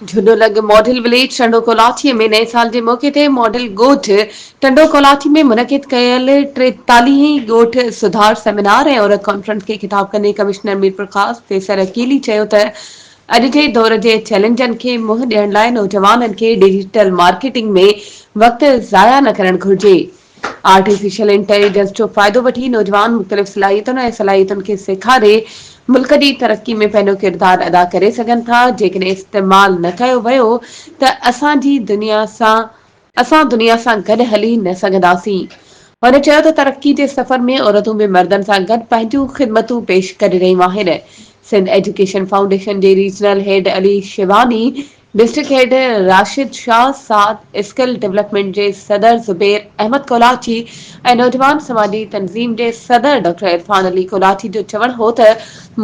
جهڏو لڳ model village Tando Kolachi ۾ نئين سال جي موقعي تي ماڊل ڳوٺ ٽنڊو ڪولاچي ۾ منعقد ڪيل ٽيتاليهين ڳوٺ سڌار سيمينار ۽ عورت ڪانفرنس کي خطاب ڪندي ڪمشنر ميرپورخاص فيصل عقيلي چيو ته اڄ جي دور جي چئلينجن کي منهن ڏيڻ لاء نوجوانن کي ڊجيٽل مارڪيٽنگ ۾ وقت ضايع نه ڪرڻ گهرجي. آرٽيفيشل انٽيليجنس جو فائدو وٺي نوجوان مختلف صلاحيتن ۽ صلاحيتن کي سيکاري ملڪ جي ترقي ۾ پنهنجو ڪردار ادا ڪري سگهن ٿا، جيڪڏهن استعمال نه ڪيو ويو ته اسان جي دنيا سان اسان دنيا سان گڏ هلي نه سگهنداسين. هن چيو ته ترقي جي سفر ۾ عورتون به مردن سان گڏ پنهنجون خدمتون پيش ڪري رهيون آهن. سنڌ ايجوڪيشن فائونڊيشن جي regional head Ali Shewani district head Rashid Shah, Saad skill development جي صدر زبير احمد ڪولاچي ۽ نوجوان سماجي تنظيم جي صدر ڊاڪٽر عرفان علي ڪولاچي جو چوڻ هو ته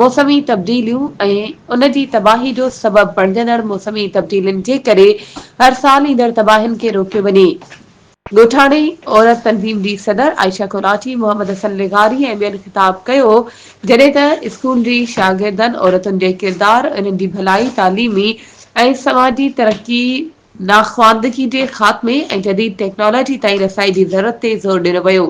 موسمي تبديليون ۽ ان جي تباهي جو سبب بڻجندڙ موسمي تبديلين جي ڪري هر سال ايندڙ تباهين کي روڪيو وڃي. ڳوٺاڻي عورت تنظيم جي صدر عائشه ڪولاچي، محمد حسن لغاري ۽ ٻين خطاب ڪيو، جڏهن ته اسڪول جي شاگردن عورتن جي ڪردار، انهن جي ڀلائي، تعليمي ۽ سماجي ترقي، ناخواندگي جي خاتمي ۽ جديد ٽيڪنالاجي تائين رسائي جي ضرورت تي زور ڏنو ويو.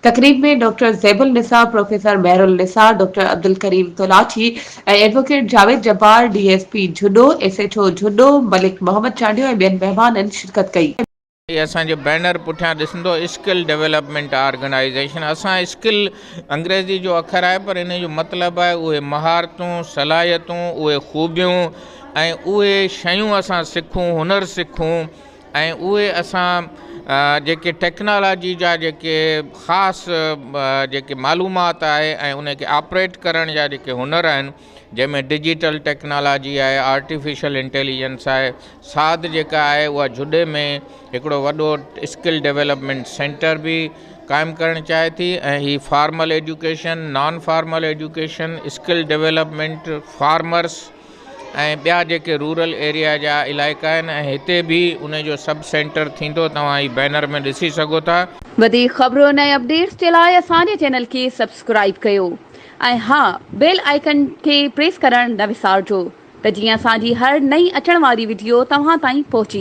تقريب ۾ doctor Zeb Unnisa, professor Mehrunnisa, doctor Abdulkarim Kolachi ۽ advocate Javed Jabbar, D S P Jhuddo, S H O Jhuddo, Malik Muhammad Chandio ۽ ٻين مهمانن شرڪت ڪئي. هي اسان جي بينر پٺيان ڏسندو اسڪل ڊولپمينٽ آرگنائيزيشن اسان اسڪل انگريزي جو اکر آهي پر ان جو مطلب آهي اهي مهارتون صلاحيتون اهي خوبيون ۽ اهي شيون اسان سکون هنر سکون ۽ اهي اسان جيڪي ٽيڪنالاجي جا جيڪي خاص جيڪي معلومات آهي ۽ ان کي آپريٽ ڪرڻ جا جيڪي هنر آهن جنهن ۾ ڊجيٽل ٽيڪنالاجي آهي آرٽيفيشل انٽيليجنس آهي ساڌ جيڪا آهي اها جهڏي ۾ هڪڙو وڏو اسڪل ڊولپمينٽ سينٽر به قائم ڪرڻ چاهي ٿي ۽ هي formal education non formal education skill development farmers ۽ ٻيا جيڪي رورل ايريا جا علائقا آهن ۽ هتي به ان جو سب سينٽر ٿيندو توهان هي بينر ۾ ڏسي سگهو ٿا. وڌيڪ خبرن ۽ اپڊيٽس جي لاء اسان جي چينل کي سبسڪرائيب ڪيو ۽ ها بيل آئيڪن کي پريس ڪرڻ نه وسارجو ته جيئن اسان جي هر نئين اچڻ واري وڊيو توهان تائين پهچي.